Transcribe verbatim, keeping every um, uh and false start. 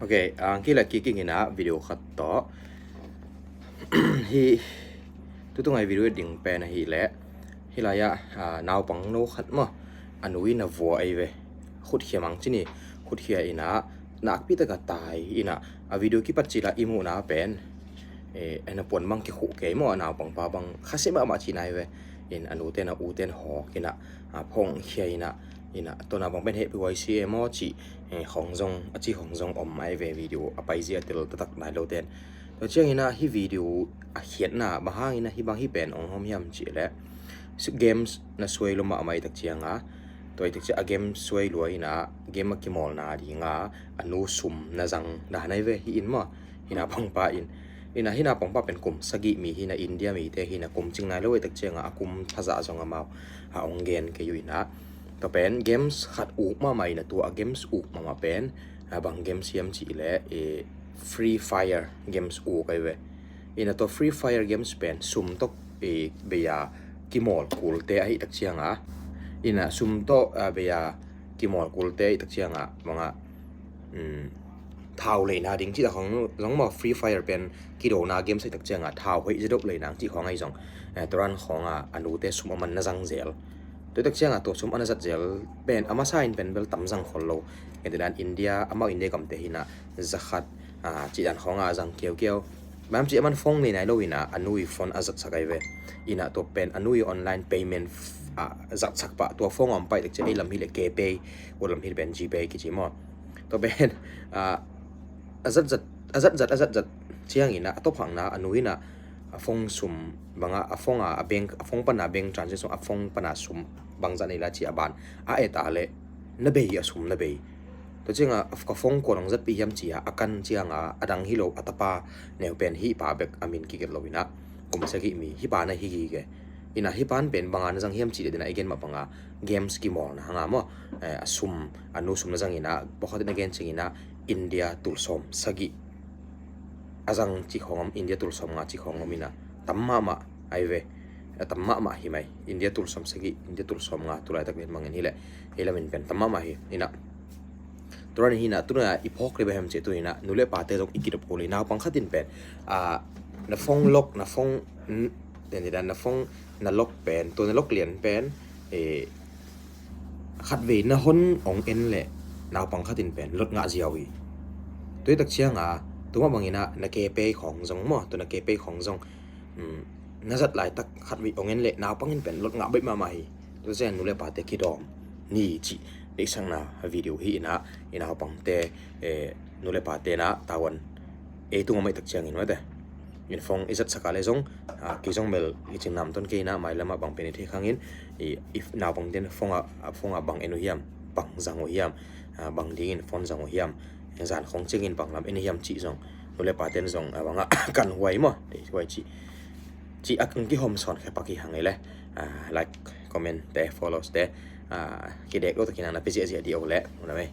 Ok, ang kila kikik ina video khat tawh. Hi tutung ai video ding pen ahileh, hilai ah naupang no khat maw, a nu ina vua ai ve. Khutkhia mang cini, khutkhia ina nakpi taka tai ina, a video kipat cila i muhna pen, eh, ena puan mang kikhuh kei maw, a naupang pa bang khase mahmah cina ai ve. In a nu ten a u ten hawk ina, a phongkhia ina, ina tona bang pen hehpih huai si e maw ci, eh, khong zong, a ci khong zong om ai ve video a paizia a tel taktak nai lo ten. Tua ciang ina hi video a khiatna bang hang ina hi bang hi pen ong hom hiam ci le, games na suai lo mahmah i tak cianga, tua i tak ciang a game suai lua ina game a kimawlna dinga a nu sum na zang dan ai ve hi in maw. Hina pangpa in, ina hina pangpa pen kum sagih mi hina, India mite hina, kum cing nai lo i tak cianga a kum thazah zong amau a ong gen kei uh ina. Tua pen games khat uk mahmah ina, tua a games uk mahmah pen a bang games hiam ci le, e, Free Fire games uk ai ve. Ina tua Free Fire games pen sum tawh, e, beia kimawl kulte ahi tak cianga, ina sum tawh, a, beia kimawl kulte ahi tak cianga banga, um, thau leina ding ci tak hong zong maw, Free Fire pen kidona games ahi tak cianga thau hoih zedop leinang ci khong ai zong, eh, tua ran khonga a nute sum a man na zang zel. Tua tak cianga tua sum a na zat zel pen a masa in pen bel tam zang khol lo. Kei te dan India, amau India gamte hina zakhat, a, ci dan khonga zang kiaukiau. Bang ci a man phone nei nai lo ina a nu i phone a zatsak ai ve. Ina tua pen a nu i online payment, a, zatsak pah tua phone om pai tak ci ei lam hileh KPay, ua lam hileh pen GPay kici maw. Tua pen, a, a zatzat, a zatzat, a zatzat ciang ina a tawphakna a nu ina a phone sum banga, a phone a, a bank, a phone pana bank transaction, a phone pana sum bangzah nei la ci a ban a et a le na bei, a sum na bei. Tua cianga ka phone kua nong zatpih hiam cia a kan cianga a dang hi lo a tapa neu pen hi pa bek a min kigelh lo ina kum sagih mi hi pa na hi gige. Ina hi pan pen banga na zang hiam ci le dina i gen mah banga games kimawlna hanga maw, eh, a sum, a nu sum na zang ina, pawkhatin a gen cing ina India tul sawm sagih a zang ci khong om, India tul sawm nga ci khong om ina, tam mahmah ai ve. A tam mahmah hi mai, India tul sawm sagih, India tul sawm nga, tulaitak ven mangin hileh hi lamin pen tam mahmah hi ina. Tua ran hina tuna i phawk le behem ci tu ina, nu le pate zong i kidop ko le, naupang khatin pen, a, na phone lock, na phone, n-, ten ti dan na phone na lock pen, tua na lock lian pen, e, khatvei na hon ong en le naupang khatin pen lot ngah ziau hi. Tua i tak cianga tuma bangina na KPay khong zong maw, tua na KPay khong zong, um, na zat laitak khatvei ong en le naupang in pen lot ngah baih mahmah hi. Tua ciang nu le pate kidawm ni ci deihsakna video hi ina, i naupangte, eh, nu le pate na tawan ei tung a maih tak ciangin mate. In phone i zatsak a le zong, a, kei zong bel i cing nam ton kei ina, mailamah bang pen i thei khangin, i, i naupangten phone a, a phone a bang en uh hiam, bang zang uh hiam, a, bang dingin phone zang uh hiam, zan khong cingin bang lam en uh hiam cih zong, nu le paten zong, a, banga kan huai maw, dei huai cih. Cih a kang kihom sawn khepak hi hang ei le, a, like, comment te, follows te, a, kidek lo takin a na pi ziahziah dih o le, una mei.